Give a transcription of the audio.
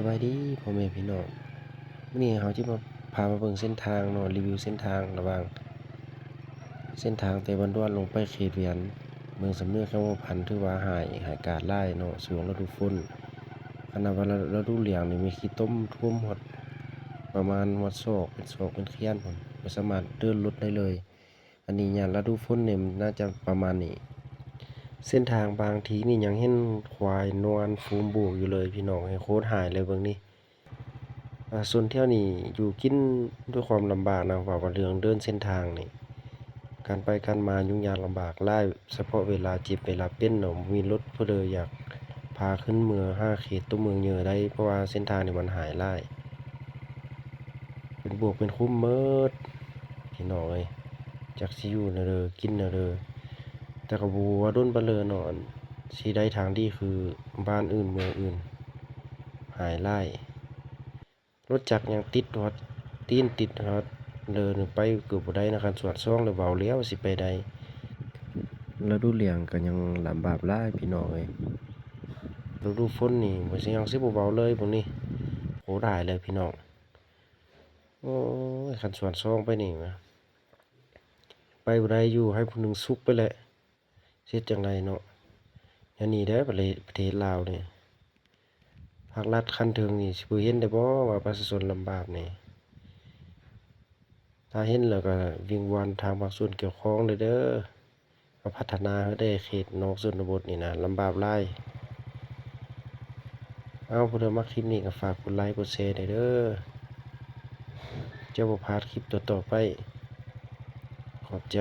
ສະບາຍດີພໍ່ແມ່ພີ່ນ້ອງ, ມື້ນີ້ເຮົາຈະມາ ພາມາເບິ່ງເສັ້ນທາງເນາະ, ຣີວິວເສັ້ນທາງລະຫວ່າງເສັ້ນທາງແຕ່ບ້ານດ້ວນລົງໄປເຂດວຽນ ເມືອງສຳເນີ ແຂວງຫົວພັນ ຖືວ່າຮ້າຍ ຮ້າຍກາດຫຼາຍເນາະ ຊ່ວງລະດູຝົນ. ຂະໜາດວ່າລະ ລະດູຫຼຽງນີ້ມີຂີ້ຕົມຖ້ວມຮອດ ປະມານຮອດສອກ ເປັນສອກເປັນແຂນພຸ້ນ, ບໍ່ສາມາດເດີນລົດໄດ້ເລີຍ. ອັນນີ້ຍາມລະດູຝົນນີ້ມັນໜ້າຈະປະມານນີ້. ເສັ້ນທາງບາງທີນີ້ຍັງເຫັນຄວາຍນອນຟູມບວກຢູ່ເລີຍພີ່ນ້ອງເອີຍ, ໂຄດຮ້າຍເລີຍເບິ່ງນີ້. ອາ ຊົນແຖວນີ້ຢູ່ກິນດ້ວຍຄວາມລຳບາກນະ, ເວົ້າກັນເລື່ອງເດີນເສັ້ນທາງນີ້ ການໄປການມາຫຍຸ້ງຍາກລຳບາກຫຼາຍ, ສະເພາະເວລາເຈັບເວລາເປັນເນາະ, ບໍ່ມີລົດຜູ້ໃດຢາກພາຂຶ້ນເມືອຫາເຂດຕົວເມືອງເຍີໄດ້ ເພາະວ່າເສັ້ນທາງນີ້ມັນຮ້າຍຫຼາຍ. ເປັນບວກເປັນຂຸມໝົດພີ່ນ້ອງເອີຍ, ຈັກຊິຢູ່ແນວໃດ ກິນແນວໃດ. ແຕ່ກໍບໍ່ຮູ້ວ່າດົນປານໃດເນາະ ອັນຊິໄດ້ທາງດີຄືບ້ານອື່ນເມືອງອື່ນ, ຮ້າຍຫຼາຍ. ລົດຈັກຍັງຕິດຮອດຕີນ ຕິດຮອດເລີນໄປເກືອບບໍ່ໄດ້ນະ, ຄັນສວນສອງແລ້ວເວົ້າແລ້ວຊິໄປໃດ. ລະດູຫຼຽງກໍຍັງລຳບາກຫຼາຍພີ່ນ້ອງເອີຍ, ລະດູຝົນນີ້ບໍ່ຊິ ຍັງຊິບໍ່ເວົ້າເລີຍພວກນີ້, ໂຄດຮ້າຍເລີຍພີ່ນ້ອງ. ໂອ້ຍ ຄັນສວນສອງໄປນີ້ ໄປບໍ່ໄດ້, ຢູ່ໃຫ້ຜູ້ໜຶ່ງສຸກໄປແຫຼະ, ເຮັດຈັ່ງໃດເນາະ. ແນວນີ້ເດ້ ປະເທດ ປະເທດລາວນີ້ ພາກລັດຂັ້ນເທິງນີ້ຊິບໍ່ເຫັນໄດ້ບໍ່ວ່າປະຊາຊົນລຳບາກນີ້? ຖ້າເຫັນແລ້ວກໍວິງວອນທາງພາກສ່ວນກ່ຽວຂ້ອງເດີ ເດີ ມາພັດທະນາໃຫ້ແດ່ເຂດນອກຊົນນະບົດນີ້ນະ, ລຳບາກຫຼາຍ. ເອົາ ຜູ້ໃດມັກຄລິບນີ້ກໍຝາກກົດໄລກົດແຊແດ່ເດີ, ຈະບໍ່ພາດຄລິບຕໍ່ໆໄປ. ຂອບໃຈ.